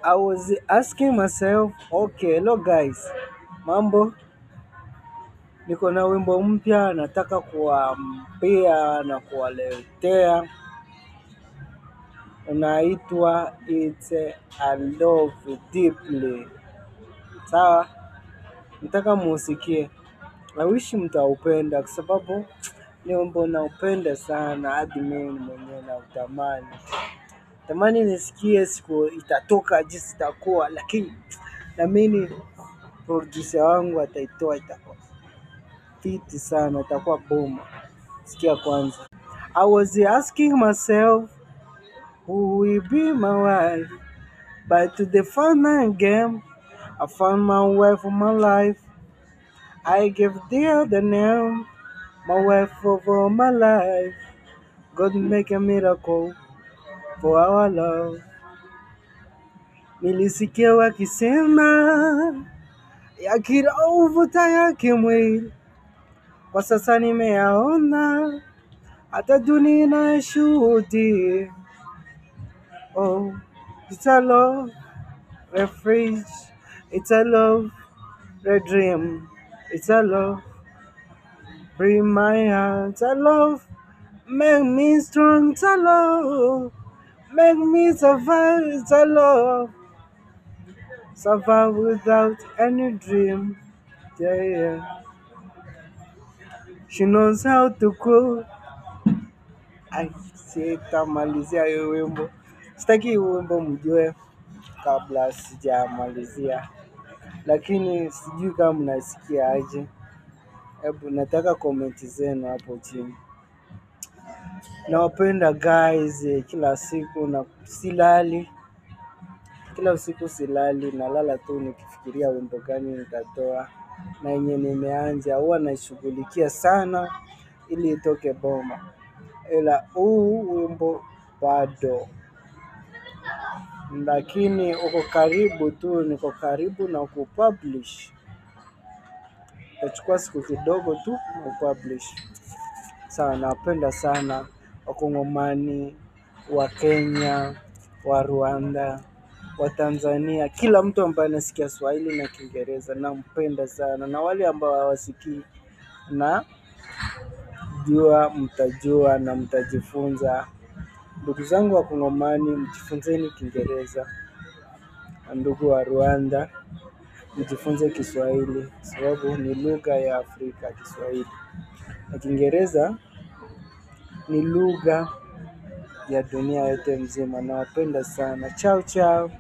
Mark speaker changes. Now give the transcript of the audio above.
Speaker 1: I was asking myself, okay, hello guys, mambo, niko na wimbo mpya nataka kuwaambia na kuwaletea, unaitwa It's a Love Deeply. Sawa, nataka muusikie. I wish mtaupenda kwa sababu ni wimbo naupenda sana, hadi mimi mwenyewe nautamani. Tamani nisikie siku itatoka jinsi itakuwa, lakini naamini producer wangu ataitoa, itakuwa fiti sana, itakuwa boma. Sikia kwanza. I was asking myself who will be my wife, but to the final game I found my wife for my life. I give the other name, my wife of all my life. God make a miracle for our love. Nilisikia wakisema ya kiroho huvuta ya kimwili, kwa sasa nimeyaona, hata dunia inashuhudia. Oh, it's a love refuge, it's a love a dream, it's a love bring my heart, it's a love make me strong, it's a love make me survive, it's a love survive without any dream. Yeah, yeah. She knows how to cook. Ai, sitamalizia hiyo wimbo, sitaki hiyo wimbo mjue kabla sijamalizia, lakini sijui kama mnasikia aje. Hebu nataka komenti zenu hapo chini. Nawapenda guys, kila siku na silali, kila usiku silali, nalala tu nikifikiria wimbo gani nitatoa na yenye nimeanza huwa naishughulikia sana ili itoke boma, ila huu wimbo bado, lakini uko karibu tu, niko karibu na kupublish. Itachukua siku kidogo tu kupublish. Sawa, nawapenda sana Wakongomani, wa Kenya, wa Rwanda, wa Tanzania, kila mtu ambaye anasikia Swahili na Kiingereza nampenda sana, na wale ambao hawasikii na jua mtajua na mtajifunza. Ndugu zangu wa Kongomani, mjifunzeni Kiingereza, na ndugu wa Rwanda mjifunze Kiswahili, sababu ni lugha ya Afrika Kiswahili, na Kiingereza ni lugha ya dunia yote mzima. Nawapenda sana, chao chao.